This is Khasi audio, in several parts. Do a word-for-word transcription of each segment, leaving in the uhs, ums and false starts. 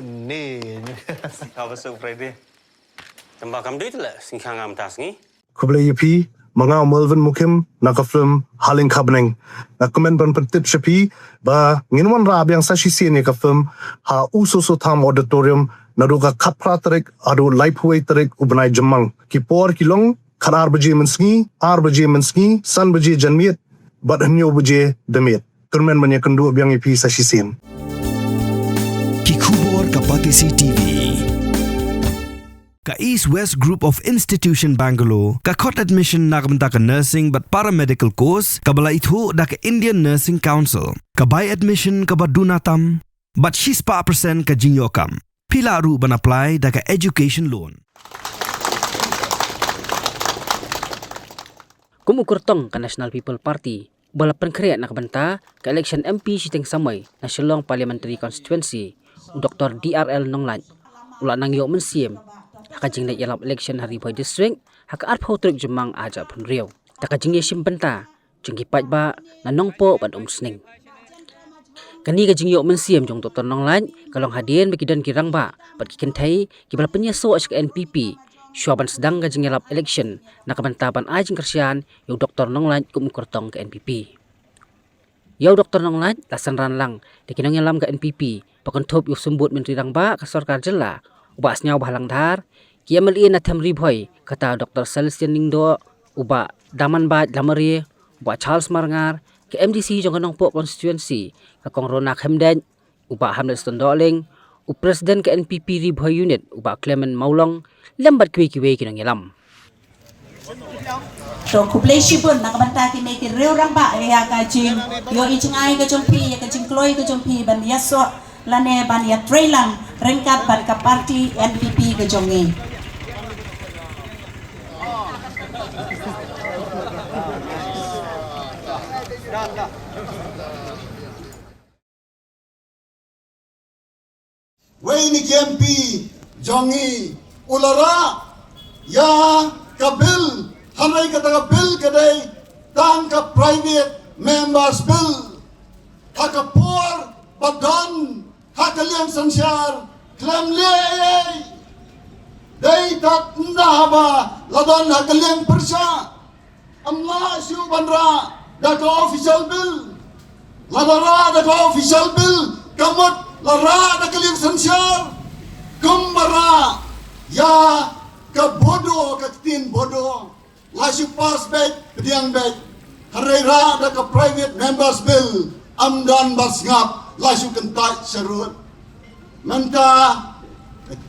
Ne. Ka ba su Friday. Tamba kam dei le sing khang am tas ngi. Khublei ïa phi, ma nga u Melvin Mukim, na ka film Haleng Khabneng. Nga kmen ban pyntip sha phi ba ngin wanrah biang sa shisien ïa ka film ha U Soso Tham Auditorium naduh ka khatphra tarik haduh laiphew wei tarik u bnai Jymmang. Ki por ki long khatar baje mynsngi, ar baje mynsngi, san baje janmiet bad hynñiew baje damiet. Kyrmen ban ïakynduh biang ïa phi sa shisien. Ki khubor ka Batesi T V. Ka East West Group of Institution Bangalore ka khot admission na ka bynta ka nursing bad paramedical course kaba la ithuh da ka Indian Nursing Council. Ka bai admission kaba duna tam bad shispah percent ka jingïoh kam. Phi lah ruh ban apply da ka education loan. Kum u kyrtong ka National People Party ba la pynkhreh na ka bynta ka election M P shiteng samoi na Shillong Parliamentary Constituency, u Doktor D R L Nonglait u la nang ïoh mynsiem ha ka jingleit ïalap election ha Ri Bhoi District ha ka arphew tarik Jymmang arhajar arphew hynriew da ka jingïashim bynta jong ki paidbah na Nongpoh bad Umsning. Kane ka jingïoh mynsiem jong Doktor Nonglait ka long hadien ba ki don ki rangbah bad ki kynthei kiba la pynïasoh sha ka N P P shuwa ban sdang ka jingïalap election na ka bynta ban ai jingkyrshan ïa u Doktor Nonglait kum u kyrtong ka N P P. Ïa u Doktor Nonglait la synran lang da ki nongïalam ka N P P ba kynthup ïa u Symbud Myntri Rangbah ka Sorkar Jylla u Bah Sniawbhalang Dhar, ki M L A na Them Ri Bhoi kata u Doktor Celestine Lyngdoh, u Bah Damanbait Lamare, u Bah Charles Marngar, ka M D C jong ka Nongpoh constituency ka Kong Rona Khymdeit, u Bah Hamlet Ston Dohling, u President ka N P P Ri Bhoi Unit u Bah Clement Mawlong, lem bad kiwei kiwei ki nongïalam. To khublei shibun na ka bynta kine ki riew rangbah ïa ka jingïohi jngai ka jong phi, ïa ka jingkloi ka jong phi ban ïasoh lane ban ïatreilang ryngkat bad ka party N P P ka jong ngi. Wei na ki M P jong ngi u la rah ïa ka bill, hynrei kata ka bill ka dei tang ka private members bill. Ha ka por ba don ha ka liang synshar khlem leh ei ei. Dei tat ynda haba la don ha ka liang pyrshah. Ym lah shuh ban rah da ka official bill. Lada rah da ka official bill, ka mut la rah da ka liang synshar. Kumba rah ïa ka Bodo, ka ktien Bodo, la shu pass beit, pdiang beit. Hynrei rah da ka private members bill, ym don ba sngap, la shu kyntait sharud. Mynta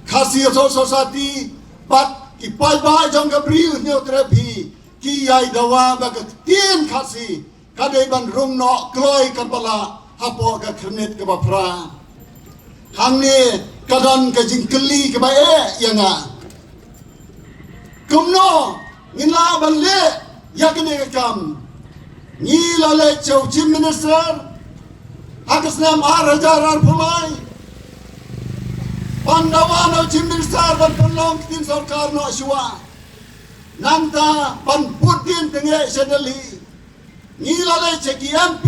Khasi Authors' Society bad ki paidbah jong ka Bri u Hynñiewtrep hi ki ïai dawa ba ka ktien Khasi ka dei ban rung noh kloi kaba lah hapoh ka Khyrnit kaba Phra. Hangne ka don ka jingkylli kaba eh ïa nga. Kumno ngin lah ban leh ïa kane ka kam? Ngi la leit sha u Chief Minister ha ka snem ar hajar arphew lai ban dawa na u Chief Minister ban pynlong ktien sorkar noh shuwa. Nangta ban bud dien tyngeh sha Delhi. Ngi la leit sha ki M P,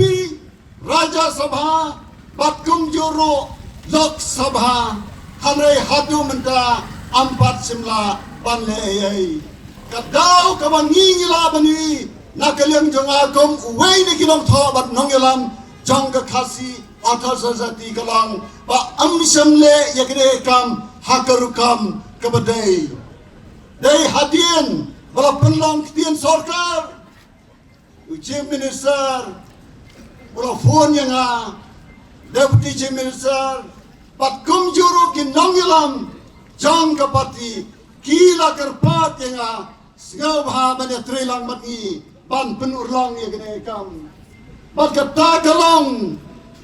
Rajya Sabha bad kumjuh ruh Lok Sabha, hynrei haduh mynta ym pat shym lah ban leh ei ei. Ka daw kaba ngi ngi lah ban ïohi na ka liang jong nga kum uwei na ki nongthoh bad nongïalam jong ka Khasi Authors' Society ka long ba ym shym leh ïa kane ka kam ha ka rukom kaba dei. Dei hadien ba la pynlong ktien sorkar, u Chief Minister u la phone ïa nga, Deputy Chief Minister bad kumjuh ruh ki nongïalam jong ka party ki la kyrpad ïa nga, sngewbha ban ïatreilang bad ngi ban pynurlong ïa kane ka kam. Bad kata ka long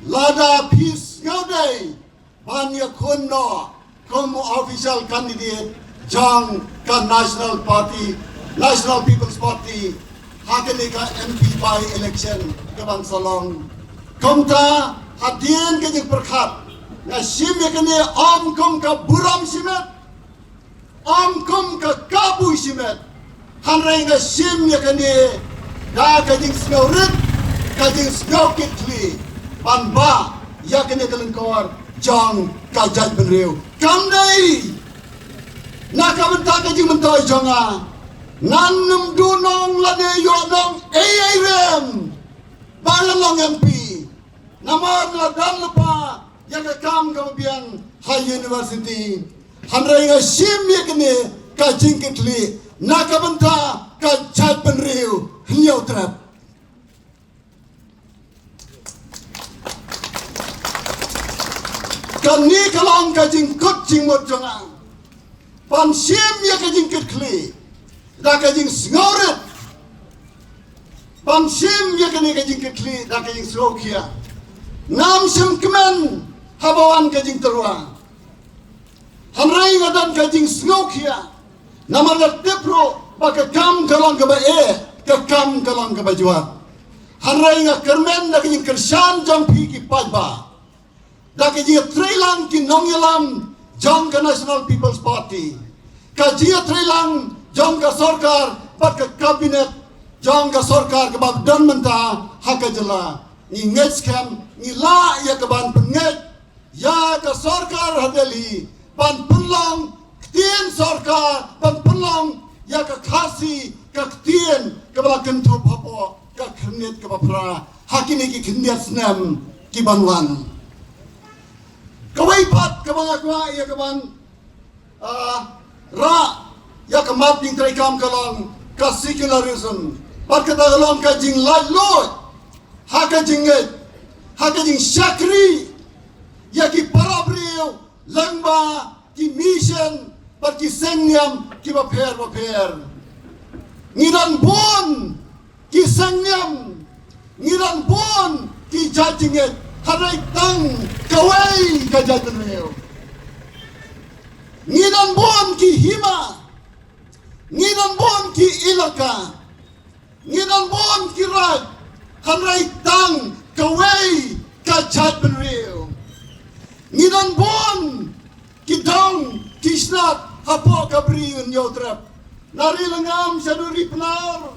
lada phi sngewdei ban ïakhun noh kum u official candidate jong ka National Party, National People's Party, ha kane ka M P by-election kaban sa long. Kumta hadien ka jingpyrkhat nga shim ïa kane ym kum ka burom shimet, ym kum ka kabu shimet, hynrei nga shim ïa kane da ka jingsngewrit, ka jingsngewkitkhlieh ban bah ïa kane ka lyngkor jong ka jaitbynriew. Kam dei na ka bynta ka jingmyntoi jong nga, ngan nym duh nong lane ïoh nong ei ei rem ba ngan long M P. Namar nga don lypa ïa ka kam kaba biang ha university. Hynrei nga shim ïa kane ka jingkitkhlieh na ka bynta ka jaitbynriew Hynñiewtrep. Kane ka long ka jingkut jingmut jong nga ban shim ïa ka jingkitkhlieh da ka jingsngewrit, ban shim ïa kane ka jingkitkhlieh da ka jingsngewkhia. Ngam shym kmen haba wan ka jingtyrwa. Hynrei nga don ka jingsngewkhia namar nga tip ruh ba ka kam ka long kaba eh, ka kam ka long kaba jwat. Hynrei nga kyrmen da ka jingkyrshan jong phi ki paidbah, da ka jingïatreilang ki nongïalam jong ka National People's Party, ka jingïatreilang jong ka sorkar bad ka kabinet jong ka sorkar kaba don mynta ha ka jylla. Ngi ngeit skhem, ngi lah ïa ka ban pynngeit ïa ka sorkar ha Delhi ban pynlong ktien sorkar, ban pynlong ïa ka Khasi ka ktien kaba la kynthup hapoh ka khyrnit kaba phra ha kine ki khyndiat snem ki ban wan. Kawei pat kaba nga kwah ïa ka ban, ah, rah ïa ka mat jingtreikam ka long ka secularism. Bad kata ka long ka jinglaitluid ha ka jingngeit, ha ka jingshakri ïa ki para briew lyngba ki mission bad ki seng niam kiba pher bapher. Ngi don bun ki seng niam, ngi don bun ki jait jingngeit, hynrei tang kawei ka jaitbynriew. Ngi don bun ki hima, ngi don bun ki ilaka, ngi don bun ki raij, hynrei tang kawei ka jaitbynriew. Ngi don bun ki dong ki snat hapoh ka Bri u Hynñiewtrep. Na Ri Lyngngam shaduh Ri Pnar,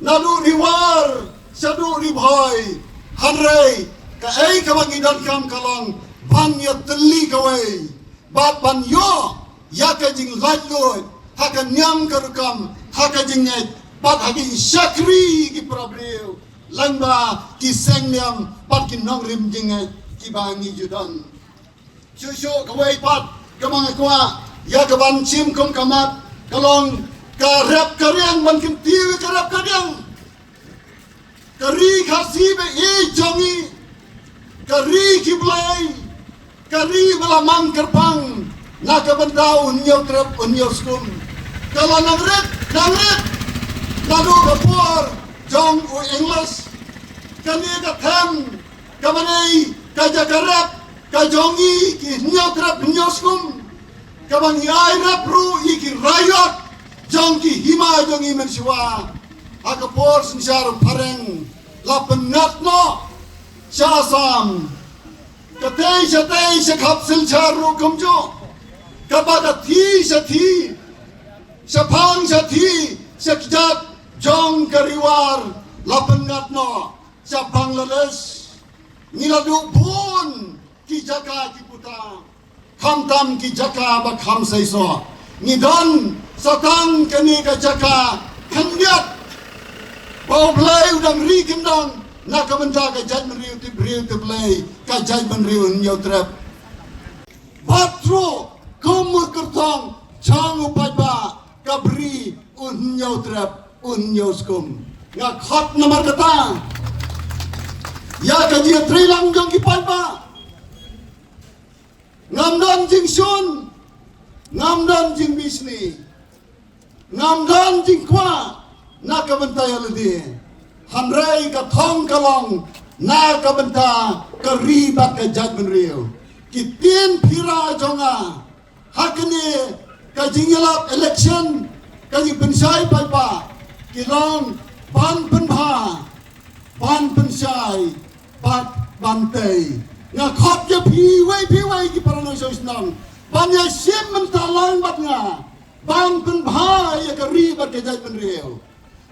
naduh Ri War shaduh Ri Bhoi. Hynrei kaei kaba ngi donkam ka long ban ïatylli kawei bad ban ïoh ïa ka jinglaitluid ha ka niam ka rukom, ha ka jingngeit bad ha ka jingshakri ki para briew lyngba ki seng niam bad ki nongrim jingngeit kiba ngi ju don. Shuh shuh kawei pat kaba nga kwah ïa ka ban shim kum ka mat ka long ka rep ka riang, ban kyntiew ïa ka rep ka riang. Ka ri Khasi ba ïeit jong ngi, ka ri ki Blei, ka ri ba la mang kyrpang na ka bynta u Hynñiewtrep u Hynñiewskum. Ka la nang rit nang rit naduh ka por jong u English. Kane ka them kaba dei ka jaka rep ka jong ngi ki Hynñiewtrep Hynñiewskum, kaba ngi ai rep ruh ïa ki raiot jong ki hima jong ngi mynshuwa. Ha ka por synshar u phareng la pynngat noh sha Assam, ka tei sha tei sha khap Silchar ruh kumjuh, kaba ka thi sha thi, sha phang sha thi sha kjat jong ka Ri War la pynngat noh sha Bangladesh. Ngi la duh bun ki jaka ki puta, khamtam ki jaka ba kham seisoh. Ngi don sa tang kane ka jaka khyndiat ba U Blei u dang ri kyndong na ka bynta ka jaitbynriew tip briew tip Blei, ka jaitbynriew Hynñiewtrep. Bad ruh kum u kyrtong jong u paidbah ka Bri u Hynñiewtrep u Hynñiewskum. Nga khot namar kata ïa ka jingïatreilang jong ki paidbah. Ngam don jingshun, ngam don jingbishni, ngam don jingkwah na ka bynta ïa lade. Hynrei ka thong ka long na ka bynta ka ri bad ka jaitbynriew. Ki ktien phira jong nga ha kane ka jingïalap election, ka jingpynshai paidbah, ki long ban pynbha, ban pynshai bad ban tei. Nga khot ïa phi wei phi wei ki para nongshong shnong ban ïa shim bynta lang bad nga ban pynbha ïa ka ri bad ka jaitbynriew,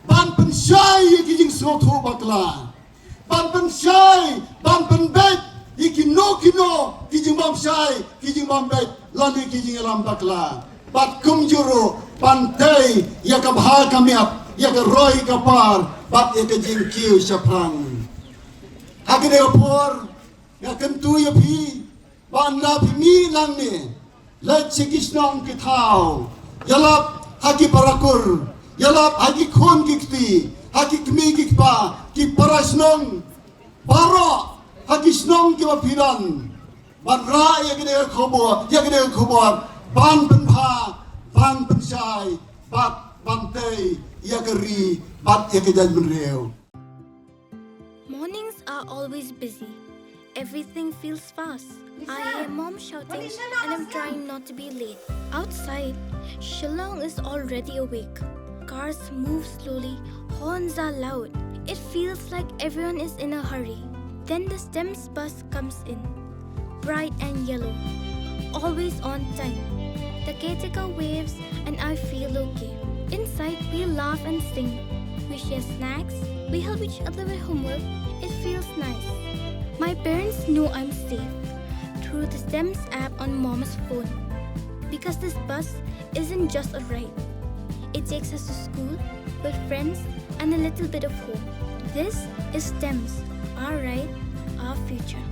ban pynshai ïa ki jingsngewthuh bakla, ban pynshai, ban pynbeit Ïa kino kino ki jingbym shai, ki jingbym beit, lane ki jingïalam bakla. Bad kumjuh ruh ban tei ïa ka bha ka miat, ïa ka roi ka par, bad ïa ka jingkiew shaphrang. Ha kane ka por, nga kyntu ïa phi, ba ynda phi mih nangne, leit sha ki shnong ki thaw, ïalap ha ki para kur, ïalap ha ki khun ki kti, ha ki kmie ki kpa, ki para shnong, baroh ha ki shnong kiba phi don, ban rah ïa kane ka khubor, ïa kane ka khubor, ban pynbha, ban pynshai, bad ban tei ïa ka ri bad ïa ka jaitbynriew. Mornings are always busy. Everything feels fast. I hear mom shouting and I'm trying not to be late. Outside, Shillong is already awake. Cars move slowly, horns are loud. It feels like everyone is in a hurry. Then the STEMS bus comes in, bright and yellow, always on time. The caretaker waves and I feel okay. Inside, we laugh and sing. We share snacks, we help each other with homework. It feels nice. My parents know I'm safe through the STEMS app on mom's phone because this bus isn't just a ride. It takes us to school, with friends, and a little bit of home. This is STEMS, our ride, our future.